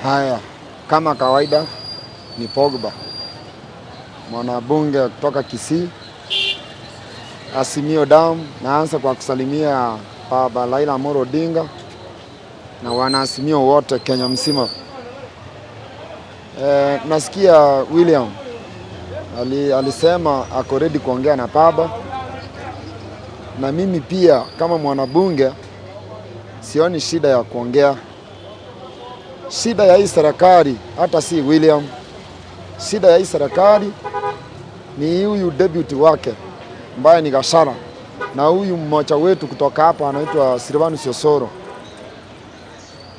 Haya, kama kawaida ni Pogba, mwanabunge kutoka Kisii, Azimio Damu. Naanza kwa kusalimia Baba Raila Amolo Odinga na wanaazimio wote Kenya mzima. Nasikia William alisema ako ready kuongea na baba, na mimi pia kama mwanabunge sioni shida ya kuongea. Shida ya hii serikali hata si William, shida ya hii serikali ni huyu deputy wake ambaye ni Gachagua na huyu mmoja wetu kutoka hapa anaitwa Silvanus Osoro.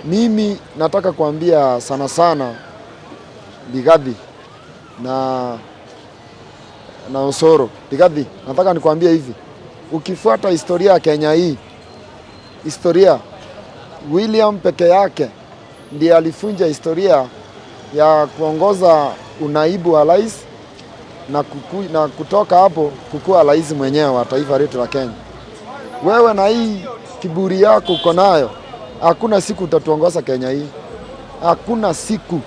Mimi nataka kuambia sana sana Rigathi na Osoro. Rigathi, nataka nikwambie hivi, ukifuata historia ya Kenya hii, historia William peke yake ndiye alivunja historia ya kuongoza unaibu wa rais na kutoka hapo kukuwa rais mwenyewe wa taifa letu la Kenya. Wewe na hii kiburi yako uko nayo, hakuna siku utatuongoza Kenya hii, hakuna siku.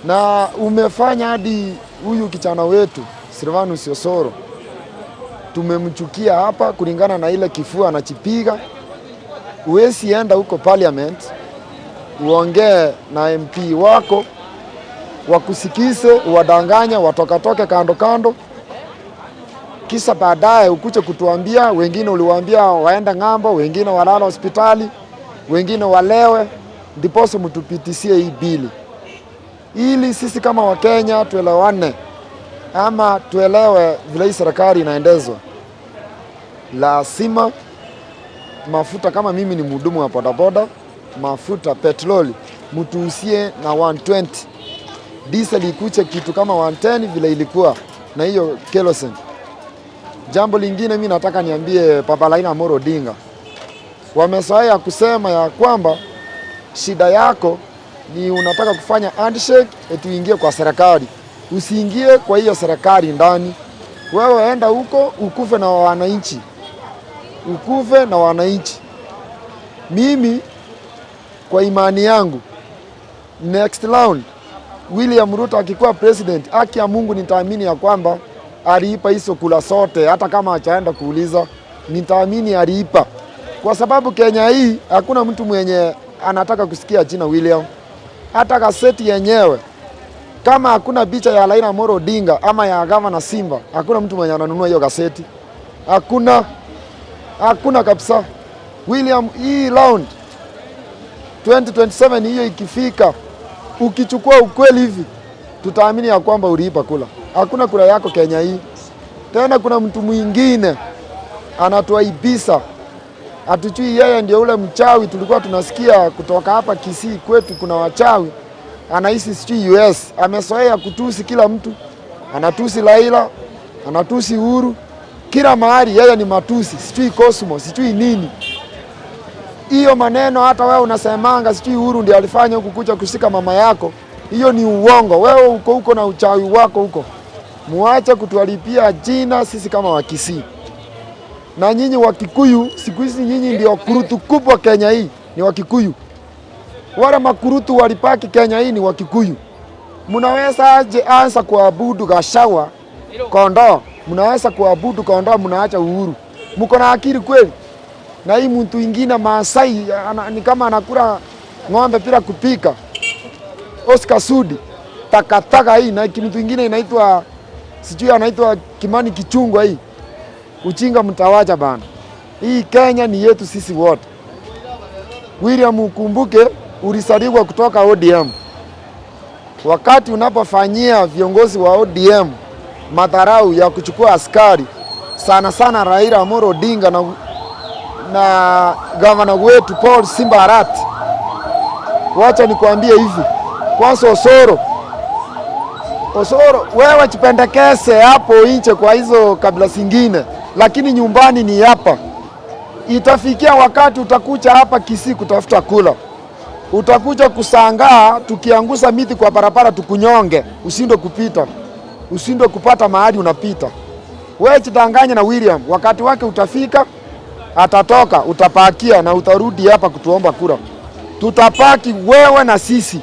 Na umefanya hadi huyu kijana wetu Silvanus Osoro tumemchukia hapa kulingana na ile kifua anachipiga. Huwezi enda huko parliament uongee na MP wako wakusikize, uwadanganye, watokatoke kando kando, kisha baadaye ukuje kutuambia. Wengine uliwaambia waende ng'ambo, wengine walala hospitali, wengine walewe, ndiposa mtupitisie hii bili, ili sisi kama Wakenya tuelewane ama tuelewe vile hii serikali inaendezwa. Lazima mafuta, kama mimi ni mhudumu wa bodaboda, mafuta petroli mtuuzie na 120, diesel ikuche kitu kama 110 vile ilikuwa na hiyo kerosene. Jambo lingine mi nataka niambie Baba Raila Amolo Odinga, wamezoea kusema ya kwamba shida yako ni unataka kufanya handshake eti uingie kwa serikali. Usiingie kwa hiyo serikali ndani, wewe enda huko ukufe na wananchi, ukufe na wananchi. Mimi kwa imani yangu, next round William Ruto akikuwa president, haki ya Mungu nitaamini ya kwamba aliipa hizo kura zote, hata kama hajaenda kuuliza, nitaamini aliipa, kwa sababu Kenya hii hakuna mtu mwenye anataka kusikia jina William. Hata gazeti yenyewe kama hakuna picha ya Raila Amolo Odinga ama ya Gavana Simba, hakuna mtu mwenye ananunua hiyo gazeti, hakuna, hakuna kabisa. William, hii round 2027 hiyo ikifika, ukichukua ukweli hivi, tutaamini ya kwamba uliipa kura. Hakuna kura yako Kenya hii. Tena kuna mtu mwingine anatuaibisa, hatujui yeye ndio ule mchawi tulikuwa tunasikia kutoka hapa Kisii kwetu, kuna wachawi anaishi sijui US, amezoea kutusi kila mtu, anatusi Raila, anatusi Uhuru, kila mahali yeye ni matusi, sijui Cosmo, sijui nini hiyo maneno. Hata wewe unasemanga sijui Uhuru ndio alifanya huku kuja kushika mama yako, hiyo ni uongo. Wewe uko huko na uchawi wako huko, muache kutuharibia jina sisi kama Wakisii. Na nyinyi Wakikuyu, siku hizi nyinyi ndio kurutu kubwa Kenya hii, ni Wakikuyu. Wale makurutu walipaki Kenya hii ni Wakikuyu. Mnaweza aje anza kuabudu Gachagua kondoo, mnaweza kuabudu kondoo, mnaacha Uhuru. Mko na akili kweli? Na hii mtu ingine Maasai ni kama anakula ng'ombe bila kupika. Oscar Sudi takataka hii, na mtu ingine inaitwa sijui anaitwa Kimani Ichung'wah hii. Uchinga mtawacha bana. Hii Kenya ni yetu sisi wote. William, ukumbuke ulisaliwa kutoka ODM. Wakati unapofanyia viongozi wa ODM madharau ya kuchukua askari sana sana Raila Amolo Odinga na gavana wetu Paul Simba Arati, wacha nikwambie hivi, kwanza Osoro, Osoro wewe jipendekeze hapo nje kwa hizo kabila zingine, lakini nyumbani ni hapa. Itafikia wakati utakuja hapa Kisii kutafuta kula, utakuja kusangaa tukiangusa miti kwa barabara tukunyonge, ushindwe kupita, ushindwe kupata mahali unapita. Wewe jidanganye na William, wakati wake utafika, atatoka, utapakia na utarudi hapa kutuomba kura. Tutabaki wewe na sisi.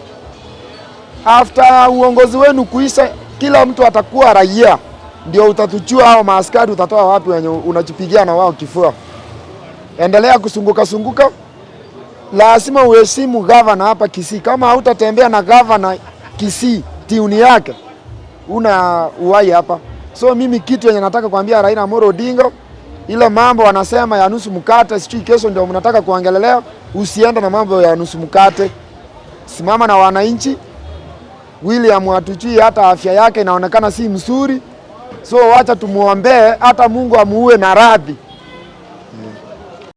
After uongozi wenu kuisha, kila mtu atakuwa raia, ndio utatuchua hao maaskari utatoa wapi wenye unajipigia na wao kifua? Endelea kusunguka sunguka, lazima uheshimu gavana hapa Kisii. Kama hautatembea na gavana Kisii tiuni yake, una uhai hapa. So mimi kitu yenye nataka kuambia Raila Amolo Odinga, ile mambo wanasema ya nusu mkate, sijui kesho ndio mnataka kuongelelea, usiende na mambo ya nusu mkate. Simama na wananchi. William hatujui hata afya yake inaonekana si mzuri, so wacha tumuombee, hata Mungu amuue na radhi.